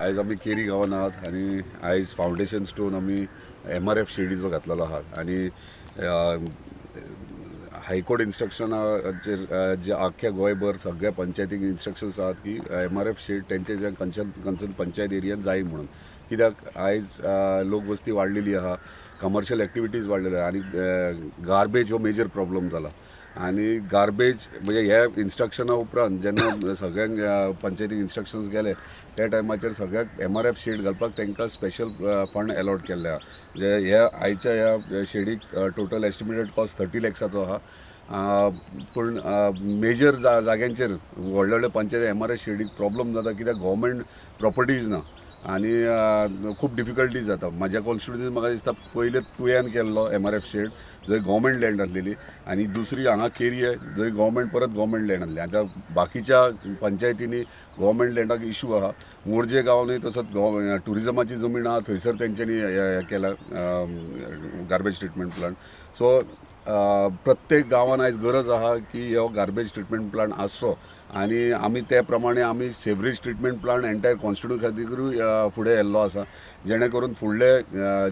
आयज आमी केरी गांवांत आहात आनी आयज फावंडेशन स्टोन आमी एमआरएफ शेडीचो घातलेलो आहा आनी हायकोर्ट इन्स्ट्रक्शनाचेर जे आख्ख्या गोंयभर सगळ्या पंचायतींक इन्स्ट्रक्शन्स आहात की एमआरएफ शेड तेंचे जे कन्सर्न कन्सर्न पंचायत एरियान जाय म्हणून. कित्याक आयज लोकवस्ती वाडलेली आहा, कमर्शियल एक्टिविटीज वाडलेल्यो आहा आनी गार्बेज हो मेजर प्रॉब्लम जाला. आनी गार्बेज म्हणजे ह्या इन्स्ट्रक्शना उपरांत जेन्ना सगळ्यांक पंचायतीक इन्स्ट्रक्शन्स गेले त्या टायमाचेर सगळ्याक एमआरएफ शेड घालपाक तांकां स्पेशल फंड एलॉट केल्ले आहा. म्हणजे ह्या आयच्या ह्या शेडीक टोटल एस्टिमेटेड कॉस्ट 30 लॅक्साचो आहा. पूण मेजर जाग्यांचेर व्हडले व्हडले पंचायती एमआरएफ शेडीक प्रॉब्लम जाता, कित्याक गव्हर्मेंट प्रॉपर्टीज ना आनी खूब डिफिकल्टीज जाता. म्हाज्या कॉन्स्टिट्युन्सीन म्हाका दिसता पयले तुयान केल्लो एमआरएफ शेड, जंय गव्हर्मेंट लँड आसलेली, आनी दुसरी हांगा केरी जंय गव्हर्मेंट परत गव्हर्मेंट लँड आसली. आतां बाकीच्या पंचायतींनी गव्हर्मेंट लँडाक इशू आहा. मोरजे गांवांनी तसोच ट्युरिजमाची जमीन आहा, थंयसर तेंच्यांनी हें केला गार्बेज ट्रिटमेंट प्लांट. सो प्रत्येक गांवान आयज गरज आहा की हो गार्बेज ट्रिटमेंट प्लांट आसचो आनी आमी ते प्रमाणे आमी sewerage treatment plant entire constituency खातीरूय फुडें येल्लो आसा, जेणे करून फुडले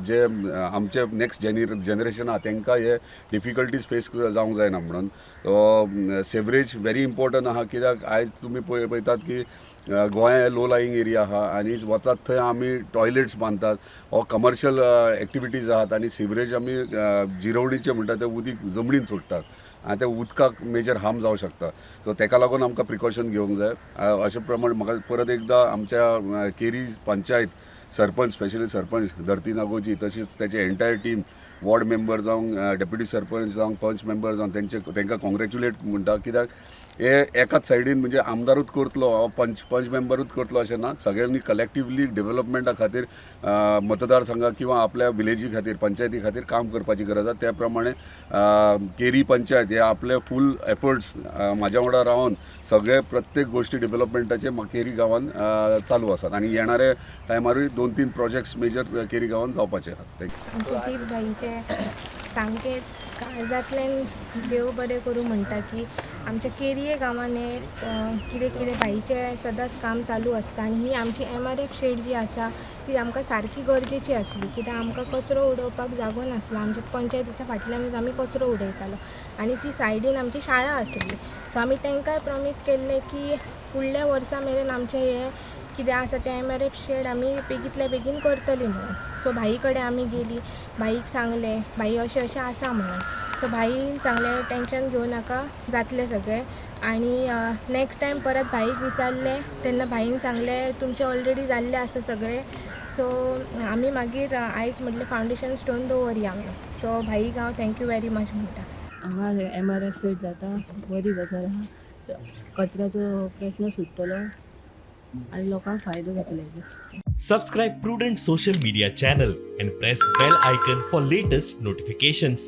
जे आमचे नेक्स्ट जनरेशन आहा तांकां हे डिफिकल्टीज फेस जावंक जायना म्हणून. सेवरेज व्हेरी इम्पॉर्टंट आहा, कित्याक आयज तुमी पळयतात की गोंय हे लो लाईंग एरिया आहा आनी वचात थंय आमी टॉयलेट्स बांदतात हो कमर्शियल एक्टिविटीज आहात आनी सिवरेज आमी जिरवणीचे म्हणटा ते उदीक जमनीन सोडटात आनी ते उदकाक मेजर हार्म जावंक शकता. सो तेका लागून आमकां प्रिकॉशन घेवंक जाय. अशें प्रमाणे म्हाका परत एकदां आमच्या केरी पंचायत सरपंच, स्पेशली सरपंच धरती नागोजी, तशीच तेचे एंटायर टीम, वॉर्ड मेंबर जावं, डेप्युटी सरपंच जावं, पंच मेंबर जावं, तेंचे तांकां कॉंग्रेच्युलेट म्हणटा, कित्याक हे एकाच सायडीन म्हणजे आमदारूच करतलो, पंच मेंबरूच करतलो अशें ना. सगळ्यांनी कलेक्टिवली डेव्हलपमेंटा खातीर मतदारसंघा किंवा आपल्या विलेजी खातीर, पंचायती खातीर काम करपाची गरज आसा. त्या प्रमाणे केरी पंचायत हे आपले फूल एफर्ट्स म्हाज्या वांगडा रावन सगळे प्रत्येक गोश्टी डेव्हलपमेंटाचे केरी गांवान चालू आसात आनी येणारे टायमारूय 2-3 प्रोजेक्ट्स मेजर केरी गांवान जावपाचे आहात. Thank you. आमच्या जीत भाईचे सामकें काळजांतल्यान देव बरें करूं म्हणटा की आमच्या केरये गांवान हें कितें कितें भाईचें सदांच काम चालू आसता आनी ही आमची एमआरएफ शेड जी आसा ती आमकां सारकी गरजेची आसली, कित्याक आमकां कचरो उडोवपाक जागो नासलो. आमच्या पंचायतीच्या फाटल्यानूच आमी कचरो उडयतालो आनी ती सायडीन आमची शाळा आसली. सो आमी तांकांय प्रॉमीस केल्लें की फुडल्या वर्सा मेरेन आमचें हें कितें आसा तें एमआरएफ शेड आमी बेगींतल्या बेगीन करतली म्हणून. सो भाई कडेन आमी गेली, भाईक सांगलें, भाई अशें अशें आसा म्हणून. सो भाईन सांगलें टेंशन घेवं नाका, जातलें सगळें. आनी नेक्स्ट टायम परत भाईक विचारलें तेन्ना भाईन सांगलें तुमचें ऑलरेडी जाल्लें आसा सगळें. सो आमी मागीर आयज म्हटलें फावंडेशन स्टोन दवरया म्हणून. सो भाईक हांव thank you very much म्हणटा. हांगा एमआरएफ सेट जाता, बरी गजाल आहा. कचऱ्याचो प्रश्न सुट्टलो आनी लोकांक फायदो जातलो हेजो. Subscribe Prudent Social Media channel and press bell icon for latest notifications.